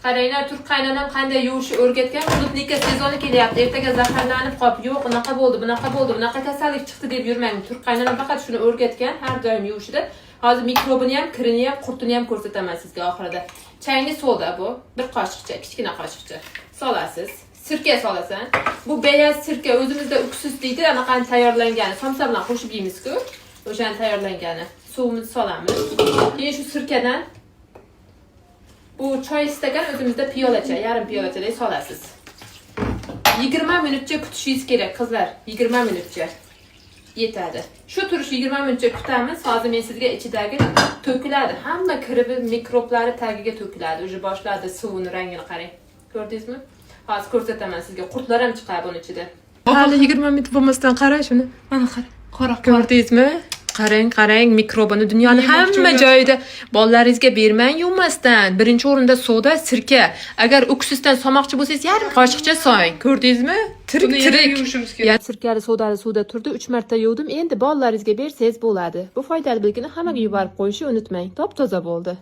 Qaranglar, turk qaynonam qanday yuvishni o'rgatgan. Клубника sezoni kelyapti. Ertaga zaharlanib qolib, yo'q, unaqa bo'ldi, bunaqa bo'ldi, bunaqa kasallik chiqdi deb yurmang. Turk qaynonam faqat shuni o'rgatgan har doim yuvishida. Hozir mikrobini ham, kirini ham, qurtini ham ko'rsataman sizga oxirida. Chayni soda bu, bir qoshiqcha, kichkina qoshiqcha solasiz. Sirka solasan. Bu beyaz sirka, o'zimizda уксус deydi, anaqani tayyorlangani. Somsa bilan qo'shib yeymiz-ku. O'shani tayyorlangani. Suvimizni solamiz. Keyin shu sirkadan bu choy stakan, o'zimizda piyolacha, yarim piyolachadek solasiz. 20 minutcha kutishingiz kerak, qizlar. 20 minutcha yetadi. Shu turish 20 minutcha kutamiz. Hozir men sizga ichidagi to'kiladi. Hamma kiribi, mikroblari tagiga to'kiladi. Уже boshladi, suvini rangini qarang. Ko'rdingizmi? Hozir ko'rsataman sizga. Qurtlar ham chiqadi buni ichida. Hali 20 minut bo'lmasdan qara shuni. Mana qara. Qora qora. Ko'rdingizmi? Qarang, qarang, mikrobini dunyoni Yemoqchi hamma bo'lgan. joyida. Bolalaringizga bermang yuvmasdan. Birinchi o'rinda soda, sirka. Agar уксус dan solmoqchi bo'lsangiz, yarim qoshiqcha soling. Ko'rdingizmi? Tirik Buni yana tirik. yuvishimiz kerak. Ya, sirkali sodali suvda turdi, 3 marta yuvdim. Endi bolalaringizga bersangiz bo'ladi. Bu foydali bilgini hammaga yuborib qo'yishni unutmang. Top toza bo'ldi.